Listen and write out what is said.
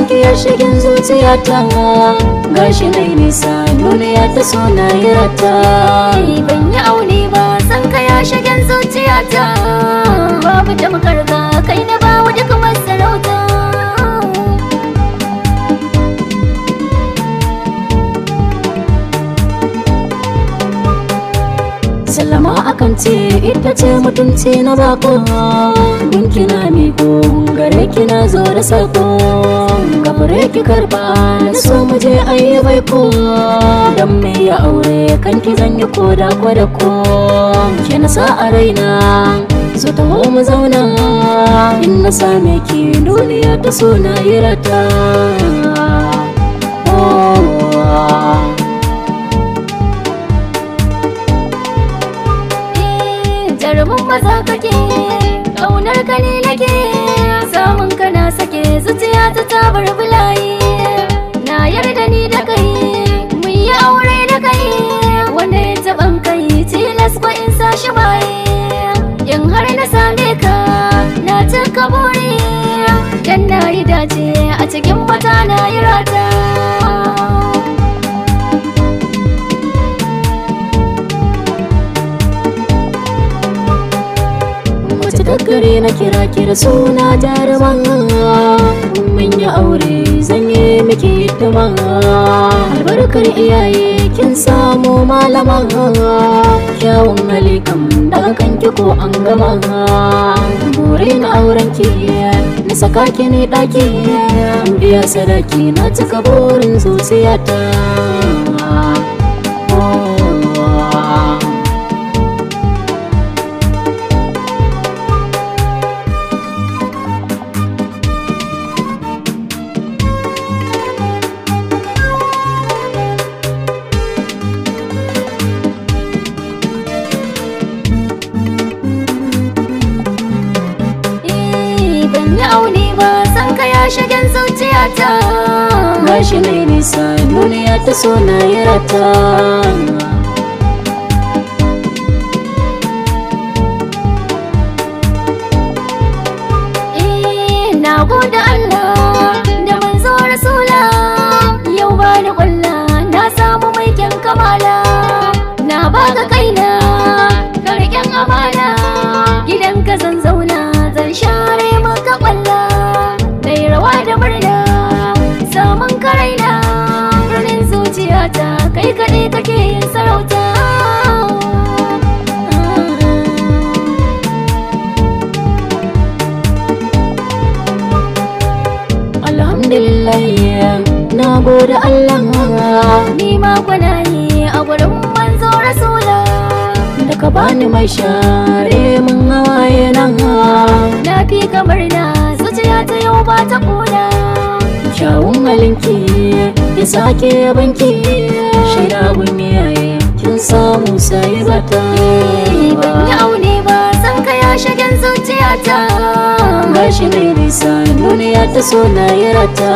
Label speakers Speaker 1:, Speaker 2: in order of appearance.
Speaker 1: San ki ya shigin zuciyata, gashi nai nisa duniya ta so na yi rata.
Speaker 2: Ban yi aune ba, san ka ya shigin zuciyata, babu tamkar ka, kai na bawa duk masarauta.
Speaker 1: Sallama akan ce ita ce mutunci na bako, gunki na miko gare ki na zo da sako. Gafure ki karba na so mu je ayi baiko, dan me ya aure kanki zan yi koda ko da ko. Ki na sa a raina zo taho mu zauna, in na same ki duniya ta so na yi rata.
Speaker 2: Jarumin maza kake, ƙaunar ka ne nake, samun ka na sake zuciya ta tabar bulaye. Na yarda ni da kai, mun yi aure da kai, wanda ya taɓan kai tilas ko in sa shi maye. In har na same ka, na cika buri, dan na yi dace a cikin mata na yi rata.
Speaker 1: Gare na kira kira suna jaruman, mun yi aure zan yi miki hidima. Albarkar iyaye kin samu malama, kyawun hali kam daga kanki ko an gama. Buri na auren ki na saka ki ne daki, biya sadaki na cika burin zuciyata.
Speaker 2: Ban yi aune ba, san ka ya shigen zuciyata,
Speaker 1: gashi nai nisa duniya ta so na yi rata.
Speaker 2: Na gode Allah da manzo rasula, yau ba ni kwalla na samu mai kyan kamala. Na baka kaina ka riƙen amana, gidan ka zan zauna zan share maka kwalla. Dai rawa da murna samun karaina, birnin zuciyata kai kaɗai kake yin sarauta.
Speaker 1: Alhamdulillah na gode Allah,
Speaker 2: ni ma gwanaye a gurin manzo rasula,
Speaker 1: da ka bani mai share mun hawaye nan.
Speaker 2: Na fi kamar na zuciya ta yau ba ta kuna,
Speaker 1: kyawun halinki ya sake banki, shaida gun iyaye kin samu sai bata.
Speaker 2: Ban yi aune ba, san ka ya shigen zuciyata,
Speaker 1: gashi nai nisa duniya ta so na yi rata.